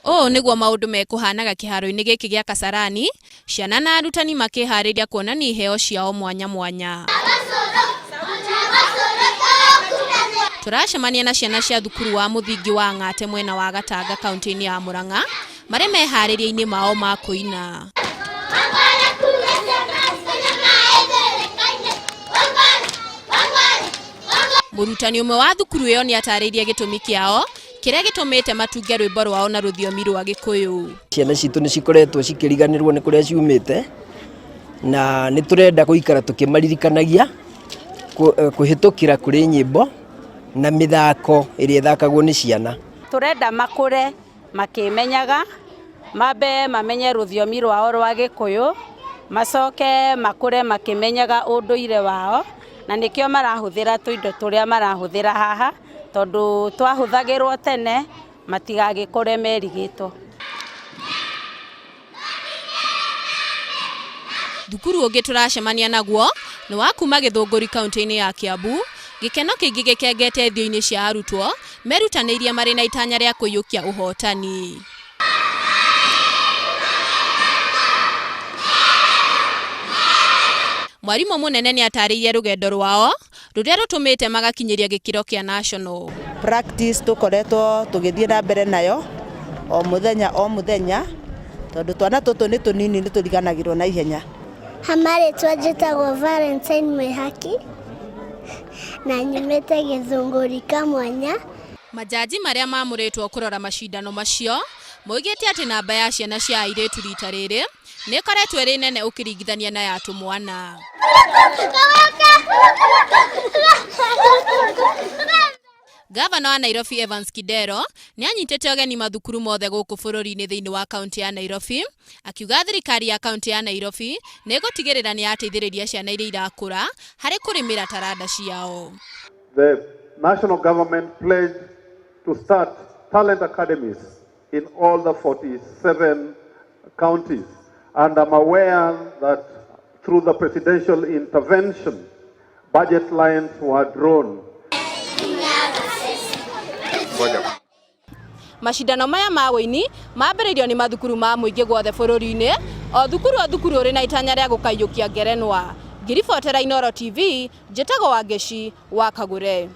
Ũũ nĩguo maũndũ mekũhanaga kĩharo-inĩ gĩkĩ gĩa Kasarani, ciana na arutani makĩharĩria kuonania iheo ciao mwanya mwanya. Tũracemania na ciana cia thukuru wa mũthingi wa Ng'ate mwena wa Gatanga kaunti-inĩ ya Murang'a marĩ meharĩria-inĩ mao ma kũina. Mũrutani ũmwe wa thukuru ĩyo nĩ atarĩirie gĩtũmi kĩao kĩrĩa gĩtũmĩte matunge rwĩmbo rwao na rũthiomi rwa Gĩkũyũ. Ciana citũ nĩ cikoretwo cikĩriganĩrwo nĩ kũrĩa ciumĩte na nĩ tũrenda gũikara tũkĩmaririkanagia kũhĩtũkĩra kũrĩ nyĩmbo na mĩthako ĩrĩa ĩthakagwo nĩ ciana. Tũrenda makũre makĩmenyaga, mambe mamenye rũthiomi rwao rwa Gĩkũyũ, macoke makũre makĩmenyaga ũndũire wao, na nĩkĩo marahũthĩra tũindo tũrĩa marahũthĩra haha, tondũ twahũthagĩrwo tene matigagĩkũre merigĩtwo. Thukuru ũngĩ tũracemania naguo nĩ wa kuma Gĩthũngũri kaunti-inĩ ya Kiambu. Gĩkeno kĩingĩ gĩkengete thiũ-inĩ cia arutwo merutanĩirie marĩ na itanya rĩa kũiyũkia ũhotani. Mwarimũ mũnene nĩ atarĩirie rũgendo rwao rũrĩa rũtũmĩte magakinyĩria gĩkĩro kĩa national. Practice tũkoretwo tũgĩthiĩ na mbere nayo o mũthenya o mũthenya tondũ twana tũtũ nĩ tũnini nĩ tũriganagĩrwo na ihenya. Ha marĩtwa njĩtagwo Valentine Mwĩhaki na nyumĩte Gĩthũngũri Kamwanya. Majaji marĩa mamũrĩtwo kũrora macindano macio moigĩte atĩ namba ya ciana cia airĩtu rita rĩrĩ nĩ ĩkoretwo ĩrĩ nene ũkĩringithania na ya tũmwana. Gavana wa Nairobi Evans Kidero nĩ anyitĩte ũgeni mathukuru mothe gũkũ bũrũri-inĩ thĩinĩ wa kaunti ya Nairobi, akiuga thirikari ya kaunti ya Nairobi nĩ ĩgũtigĩrĩra nĩ yateithĩrĩria ciana iria irakũra harĩ kũrĩmĩra taranda ciao. The national government pledged to start talent academies in all the 47 counties. And I'm aware that through the presidential intervention, budget lines were drawn. Macindano maya ma ũini mambĩrĩirio nĩ mathukuru ma mũingĩ guothe bũrũri-inĩ, o thukuru o thukuru ũrĩ na itanya rĩa gũkaiyũkia ngerenwa. Ngĩribotera Inooro TV, njĩtagwo Wangeci wa Kagure.